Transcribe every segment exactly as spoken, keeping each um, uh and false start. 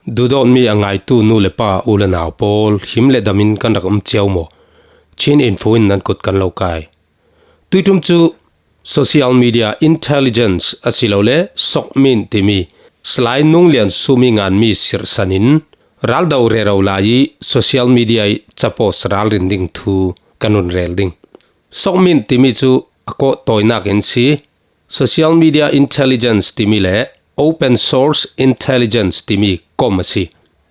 Duhdawtmi a ngaitu nu le pa, u le nau pawl, him le damin kan rak um cio maw? Chin Info in nan kut kan lo kai. Tuiṭum cu social media intelligence asilole sokmin timi Salai Nung Lian Sumi nganmi sirhsan in raldo rero lai i social media i capaws ralrin ding thu kan run rel ding. Sokmin timi cu a kawh tawinak in si. Social media intelligence timi le open source intelligence timi kom a si.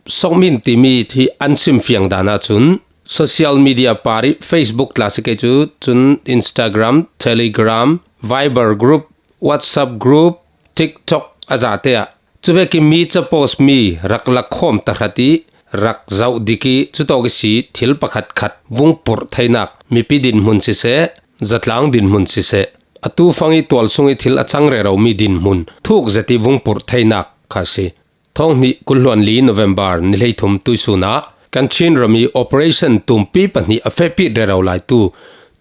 Sokmin timi hi an simfiang dan ahcun social media par i Facebook tla si kei cu, cun Instagram, Telegram, Viber group, WhatsApp group, TikTok a zate ah cuvek i mi capaws mi rak lakhawm tahrat i rak zoh dik i cutawk i si thil pakhat khat vung purh theinak mipi dinhmun siseh, zatlang dinhmun siseh, atu fang i tualsung i thil a cang rero mi dinhmun thuk zet i vung purh theinak kha si. Thawng hnih kul hluan li November ni hleithum tuisun ah kan Chin ram i operation tumpi pahnih a fehpit rero laitu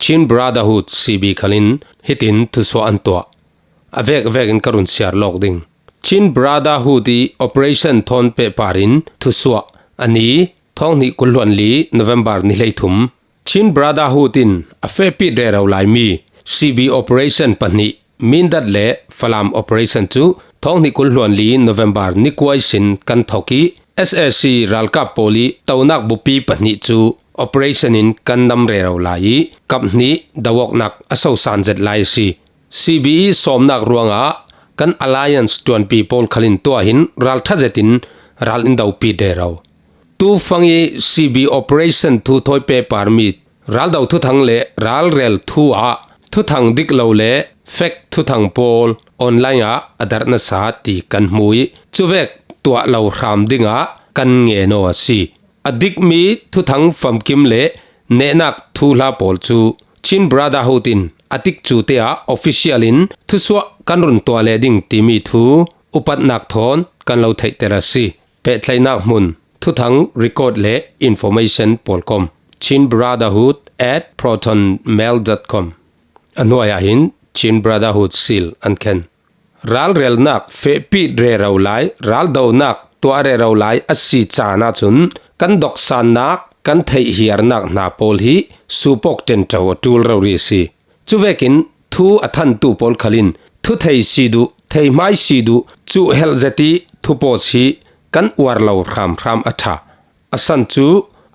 Chin Brotherhood C B khal in hitin thusuah an tuah. A vek vek in ka run siar lawk ding. Chin Brotherhood i operation thawn pehpar in thusuah a ni, thawng hnih kul hluan li November ni hleithum. Chin Brotherhood in a fehpit rero laimi C B operation pahnih, Mindat le Falam operation cu thawng hnih kul hluan li November ni kua ihsin kan thok i S A C ralkap pawl i tonak bupi pahnih cu operation in kan nam rero lai i kap hnih do awknak a sosan zet lai a si. C B i sawmnak ruangah kan alliance ṭuanpi pawl khal in tuah hin ralṭha zetin ral in dopi rero. Tu fang i C B operation thu thawi pehpar mi raldo thuthang le ralrel thu ah thuthang dik lo le fake thuthang pawl online ah a darh nasa ti kan hmu i cuvek tuah lo hram dingah kan ngen aw a si. A dikmi thuthang famkim le nehnak thuhla pawl cu Chin Brotherhood in a tikcu te ah official in thusuah kan run tuah leh ding timi thu upatnak thawn kan lo theihter a si. Pehtlaihnak hmun, thuthang record le information pawl kom, Chin Brotherhood at protonmail dot com. A hnuai ah hin Chin Brotherhood seal an khen. Ralrelnak fehpit rero lai, raldonak tuah rero lai a si caan ahcun kan doksannak, kan theihhiarnak hna pawl hi supawk ṭenṭo a ṭul rori a si. Cuvekin thu a thantu pawl khal in thuthei si duh, theihmai si duh, cuhhelh zet i thupaws hi kan uar lo hramhram a ṭha. A san cu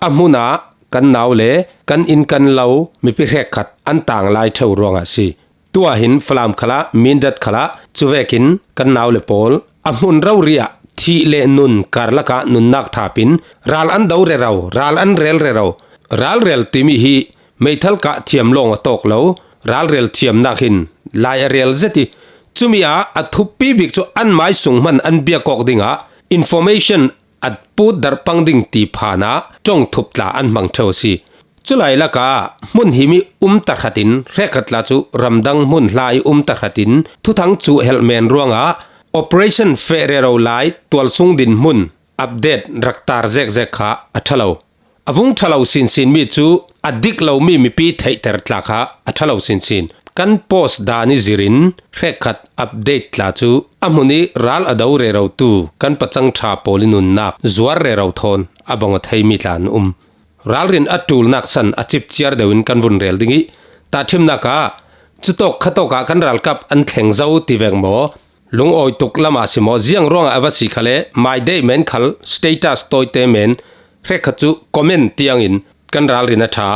a hmun ah kan nau le kan inn kan lo mipi hrekkhat an tang lai ṭheu ruangah a si. Tuah hin Falam khalah, Mindat khalah cuvekin kan nau le pawl a hmun rori ah thih le nun karlak ah nunnak thap in ral an do rero, ral an rel rero. Ralrel timi hi meithal kah thiam lawng a tawk lo, ralrel thiamnak hin lai a rel zet i cumi ah a thuppi bik cu anmai sung hman an biak awk dingah information a put darh pang ding ti phan ah ṭong thup tla an hmang ṭheu a si. Culai lakah hmun him i um tahratin hrekkhat tla cu ramdang hmun hla i um tahratin thuthang cuhhelh men ruangah operation feh rero lai tualsung dinhmun update rak tar zekzek kha a ṭha lo. A vung ṭha lo sinsin mi cu a dik lomi mipi theihter tla kha a ṭha lo sinsin. Kan post dan i zirin hrekkhat update tla cu a hmun i ral a do rerotu kan pacang ṭha pawl i nunnak zuar rero thawn a bang a theimi tla an um. Ralrin a ṭulnak san a cipciar deuh in kan vun rel ding i tahṭhimnak ah cutawk khatawk ah kan ralkap an thleng zo ti vek maw? Lungawi tuk lam ah si maw, ziang ruangah a va si khal le, My Day Men khal status tawite men hrekkhat cu comment tiangin kan ralrin a ṭha.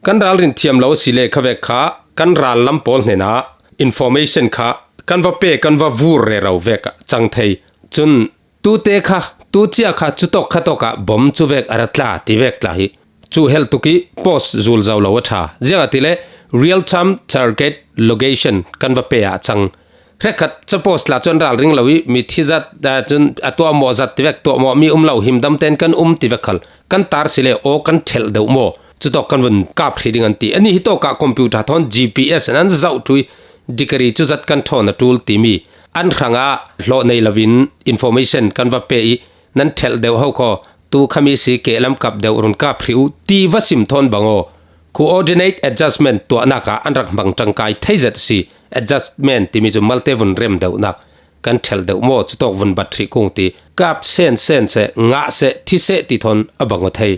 Kan ralrin thiam lo a si le khavek kha kan ral lam pawl hnenah information kha kan va pe, kan va vur rero vek ah cang thei. Cun tute kha, tu cia kha cutawk khatawk ah bom cuvek a ra tla ti vek tla hi cuhhelh tuk i post zul zo lo a ṭha. Ziangahtile real time target location kan va pe ah cang. Hrekkhat capaws tla cu an ralring lo i mi thi zat, ah, cun a tuahmawh zat ti vek, tuahmawh mi um lo, himdam tein kan um ti vek khal kan tar si le aw kan ṭhelh deuh maw? Cutawk kan vun kap hrih ding an ti. Ani hitawk ah computer thawn G P S an an zoh ṭhu i dikari cu zat kan ṭhawn a ṭul timi an hrangah hlawh nei loin information kan va pe i nan ṭhelh deuh ho khaw, tu khami si kehlam kap deuh run kap hrih uh ti va sim thawn bang aw. Coordinate adjustment tuahnak ah an rak hmang ṭangkai thei zet a si. Adjustment timi cu malte vun rem deuhnak. kan ṭhelh deuh maw, cutawk vun bat hrih kung ti, kap sen sen seh, ngah seh, thi seh ti thawn a bang aw thei.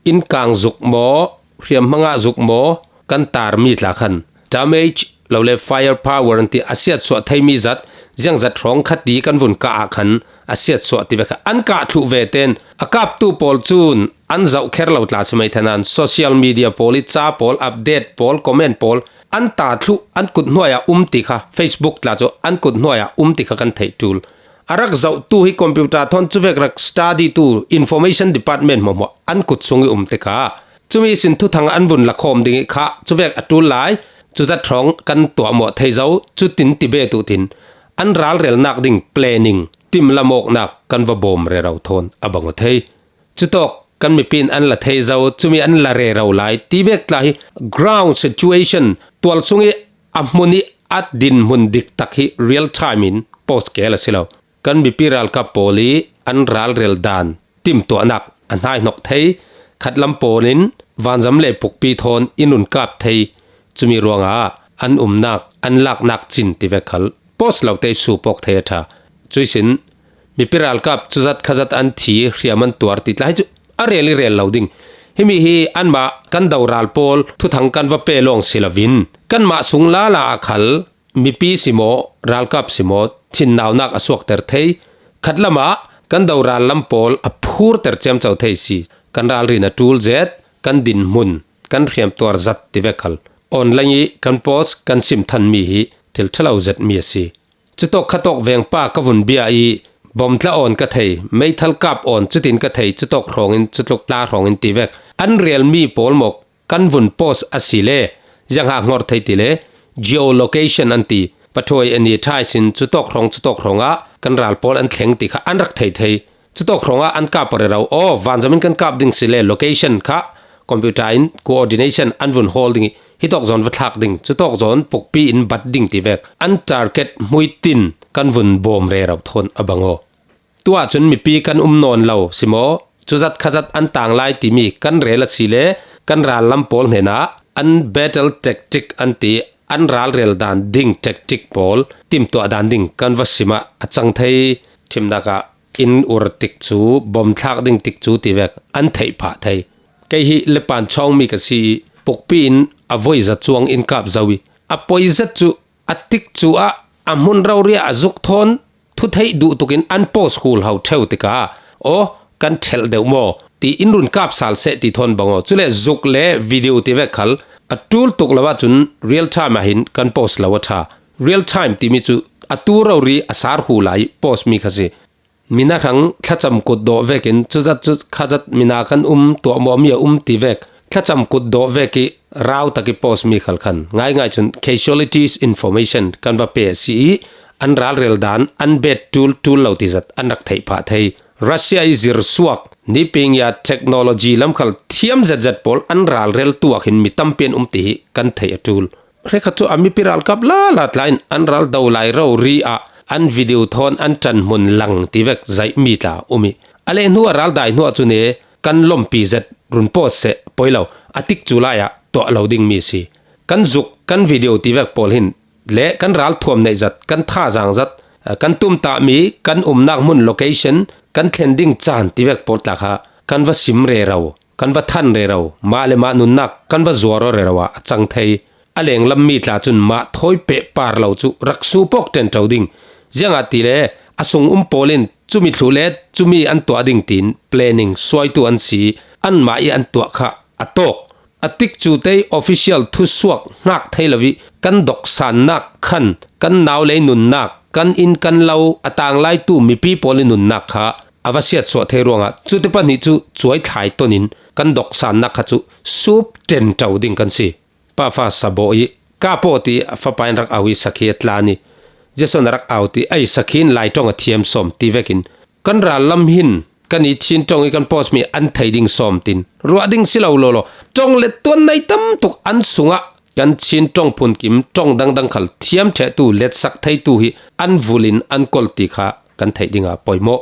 Inn kang zuk maw, hriamhma ngah zuk maw, kan tar mi tla khan damage lo le fire power an ti a siatsuah thei mi zat, ziangzat hrawng kha ti kan vun kah ah khan a siatsuah ti vek kha an kah thluh ve ten a kaptu pawl chun an zauh kher lo tla si mai thanan social media pawl i cha pawl, update pawl, comment pawl an ta thluh an kut hnuaiah um ti kha, Facebook tla chu an kut hnuaiah um ti kha kan theih tul. A rak zauhtu hi computer thawn chuvek rak study tu information department hmuahhmuah an kut sung i um te kha. Chumi sin thuthang an vun la khawm ding i kha chuvek a tul lai, chuzat hrawng kan tuahmawh thei zo, chutin ti bet uh tin an ralrelnak ding planning, timlamawknak kan va bawm rero thawn a bang aw thei. Cutawk kan mipi in an la thei zo, chumi an la rero lai ti vek tla hi ground situation tual sung i a hmun i a dinhmun dik tak hi real time in post kel a si lo. Kan mipi ralkap pawl i an ralrel dan timtuahnak a hnaihnawk thei, khatlam pawlin vanzam le pukpi thawn in run kap thei, chumi ruangah an umnak an laknak cin ti vek khal post lo te i supawk thei a ṭha. Cui sin mipi ralkap chuzat khazat an thi, hriam an tuar ti tla hi chu a rel i rel lo ding. Himi hi anmah kan doral pawl thuthang kan va pe lawng si lovin, kanmah sung lala ah khal mipi si maw, ralkap si maw, thinnaunak a suakter thei. Khatlamah kan doral lam pawl a phurter ciamco thei si. Kan ralrin a tul zet, kan dinhmun, kan hriamtuar zat ti vek khal online i kan post kan sim than mi hi thil ṭha lo zet mi a si. Cutawk khatawk vengpa ka vun bia i bawm tla awn ka thei, meithal kap awn chutin ka thei, cutawk hrawngin, cutluk tla hrawngin ti vek an rel mi pawl maw kan vun post a si le, ziangha nghawr thei ti le, geolocation an ti, pathuai a ni thai sin cutawk hrawng, cutawk hrawngah kan ral pawl an thleng ti kha an rak thei thei. Cutawk hrawngah an kap rero, aw, vanzamin kan kap ding si le, location kha computer in coordination an vun hawl ding i, hitawk zawn va thlak ding, cutawk zawn pukpi in bat ding ti vek an target hmui tin kan vun bawm rero thawn a bang aw. Tuah chun mipi kan um nawn lo si maw? Chuzat khazat an tang lai timi kan rel a si le, kan ral lam pawl hnenah an battle tactic an ti, an ralrel dan ding tactic pawl timtuah dan ding kan va simah a chang thei. Thimnak ah in ur tik cu, bawm thlak ding tik cu ti vek an theih phah thei. Kei hi Lepan chawng mi ka si i, pukpi in a voi za chuang in kap zo i, a poi zet cu a tik cu ah a hmun rori ah a zuk thawn, thutheih duh tukin an post hul ho ṭheu tikah, aw, kan ṭhelh deuh maw ti in run kap sal seh ti thawn bang aw. Cule zuk le video ti vek khal a tul tuk lo ahcun real time ah hin kan post lo a ṭha. Real time timi cu a tu rori a sar hula i post mi kha si. Mina hrang thlacam kut dawh vekin cuzat cu khazat mina kan um, tuahmawh mi a um ti vek thlacam kut dawh vek i rau tak i post mi khal khan ngaingai cun casualties information kan va pe a si i, an ralrel dan an bet tul tul lo ti zat an rak theih phah thei. Russia i zir suak, niping ya technology lam khal thiam zetzet pawl an ralrel tuak hin mi tampi an um ti hi kan theih a tul. Hrekhat cu a mipi ralkap lala tla in an ral do lai rori ah an video thawn an ṭanhmun lang ti vek zaih mi tla um i, a leh hnu a ral dai hnu ah cun e kan lawmpi zet run post seh poi lo, a tik cu lai ah tuah lo ding mi si. Kan zuk, kan video ti vek pawl hin le kan ral thuam neih zat, kan thazaang zat, kan tumtah mi, kan umnak hmun location, kan thlen ding caan ti vek pawl tla kha kan va sim rero, kan va than rero, mah le mah nunnak kan va zuar aw rero ah a cang thei. A lenglam mi tla cun mah thawi pehpar lo cu rak supawk ṭenṭo ding. Ziangahtile a sung um pawl in cumi thluh le cumi an tuah ding tiin planning suaitu an si. Anmah i an tuah kha a tawk. A tikcu tei official thusuak hngak thei lo i kan dawksannak khan kan nau lei nunnak, kan inn kan lo, a tanglaitu mipi pawl i nunnak kha a va siatsuah thei ruangah cuti pahnih cu cuaithlai tonin kan dawksannak kha cu sup ṭenṭo ding kan si. Pafa Sabo i, ka paw ti a fapa in rak au i sakhi a tlan i, Jason a rak au ti, ai sakhi in Lai ṭong a thiam sawm ti vekin kan rallam hin kan i Chin ṭong i kan post mi an thei ding sawm tin ruah ding si lo lawlaw ṭong le tuan nei tam tuk an sungah kan Chin ṭong phunkim ṭong dangdang khal thiam ṭhehtu letsak theitu hi an vulin an kol ti kha kan theih dingah poimawh.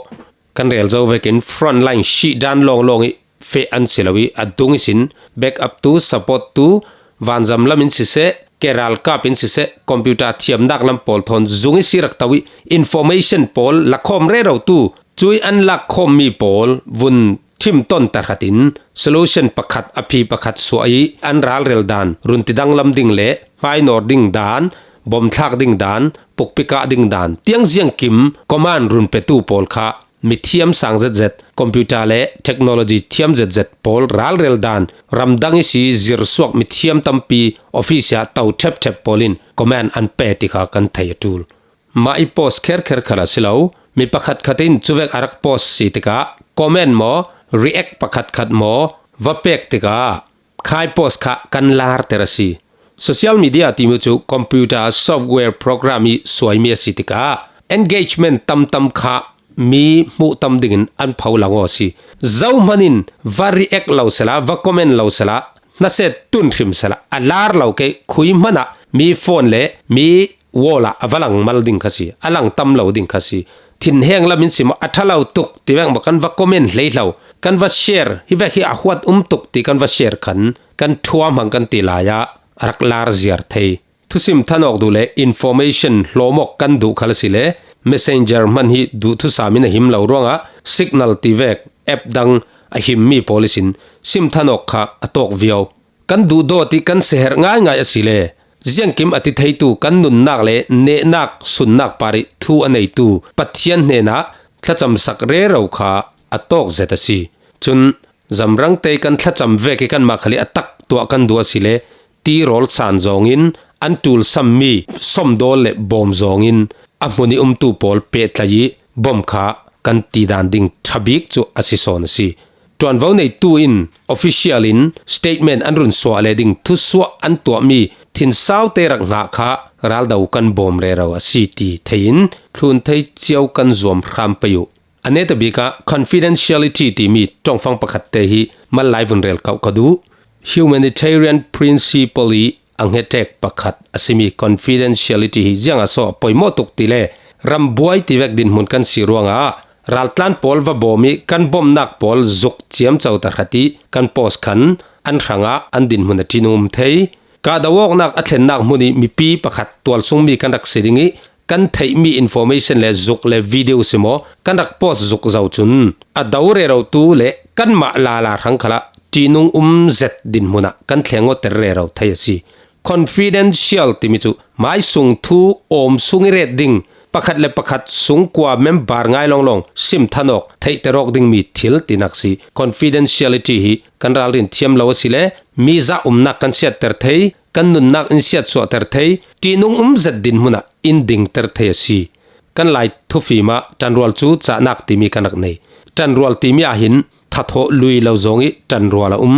Kan rel zo vekin frontline sih dan lawnglawng i feh an si lo i a dung ihsin back up tu, support tu, vanzam lam in siseh, ke ralkap in siseh, computer thiamnak lam pawl thawn zung i si rak to i, information pawl lakhawm rero tu, cui an lakkhawmmi pawl vun thim ton tarhat in solution pakhat a phi pakhat suah i an ralrel dan, run tidang lam ding le hmainor ding dan, bomthlak ding dan, pukpikah ding dan, tiang ziangkim command run petu pawl kha mithiam sang zetzet, computer le technology thiam zetzet pawl ralrel dan, ramdang i si zirsuak mithiam tampi office ah to thepthep pawl in command an pe ti kha kan thei a tul. Mah i post kherkher khal a si lo, mi pakhat khat in cuvek a rak post si tikah comment maw, react pakhat khat maw, va pek tikah khai post kha kan larter a si. Social media timi cu computer software program i suaimi a si tikah engagement tamtam kha mi hmuh tam dingin an pho lang aw a si. Zohman in va react lo sela, va comment lo sela, hnaset tun hrim sela, a lar lo kei khui hmanah mi phone le mi wall ah a va lang mal ding kha si, a lang tam lo ding kha si. Thinheng lam in si maw, a ṭha lo tuk ti vek maw, kan va comment hlei hlo, kan va share, hi vek hi a huat um tuk ti kan va share khan kan thuam hang kan ti lai ah a rak lar ziar thei. Thusim thanawk duh le information hlawmawk kan duh khal a si le Messenger hman hi duh thusam in a him lo ruangah Signal ti vek app dang a himmi pawl ihsin sim thanawk kha a tawk viau. Kan duhdawt i kan seherh ngaingai a si le ziangkim a ti theitu kan nunnak le nehnak sunnak par i thu a neitu Pathian hnenah thlacamsak rero kha a tawk zet a si. Cun zamrangte kan thlacam vek i kanmah khal i a tak tuah kan duh a si le tirawl san zawngin an ṭulsammi sawmdawl le bawm zawngin a hmun i umtu pawl pehtlai i bawm kha kan tidan ding ṭha bik cu a si sawn a si. Ṭuanvo neitu in official in statement an run suah le ding thusuah an tuahmi thinsaute rak hngah kha raldo kan bawm rero a si ti thei in thlun thei cio kan zuam hram pei uh. A netabik ah confidentiality timi ṭongfang pakhatte hi mal lai vun rel kauh ka duh. Humanitarian principle i a hngetek pakhat a simi confidentiality hi ziangah so a poimawh tuk ti le rambuai ti vek dinhmun kan si ruangah raltlan pawl va bawm i kan bawmnak pawl zuk ciamco ta hrat i kan post khan an hrangah an dinhmun a ṭinum thei. Kahdo awknak a thlennak hmun i mipi pakhat tualsungmi kan rak si ding i kan theihmi information le zuk le video si maw kan rak post zuk zo cun a do rerotu le kanmah lala hrang khalah ṭihnung um zet dinhmun ah kan thlengawter rero thei a si. Confidential timi cu maisung thu awm sung i ret ding, pakhat le pakhat sungkua member ngai lawnglawng sim thanawk theihter awk dingmi thil tinak si. Confidentiality hi kan ralrin thiam lo a si le mi zah umnak kan siatter thei, kan nunnak in siatsuahter thei, ṭihnung um zet dinhmun ah in dingter thei a si. Kan Lai thufim ah ṭanrual cu cahnak timi kan rak nei. Ṭanrual timi ah hin thathawh lui lo zong i ṭanrual a um.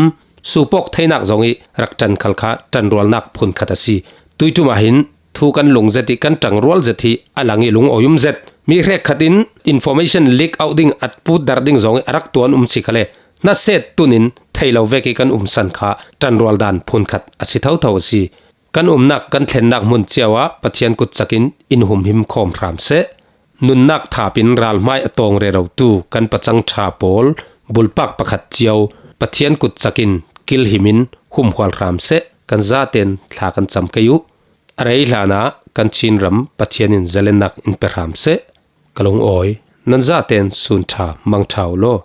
Supawk theinak zong i rak ṭan khal kha ṭanrualnak phunkhat a si. Tuiṭum ah hin thu kan lung zet i kan ṭangrual zet hi a lang i lungawi um zet. Mi hrekkhat in information leak out ding, at put darh ding zong i a rak tuan um si kha le hnaset tun in thei lo vek i kan umsan kha ṭanrual dan phunkhat a si thotho a si. Kan umnak kan thlennak hmun cio ah Pathian kutcak in in humhim khawm hram seh. Nunnak thap in ralhmai a tawng rerotu kan pacang ṭha pawl bulpak pakhat cio Pathian kutcak in kilhim in humhual hram seh. Kan zaten thla kan cam kei uh. A rei hlanah kan Chinram Pathian in zalennak in pe hram seh. Ka lungawi, nan zaten sun ṭha mang ṭha uh law.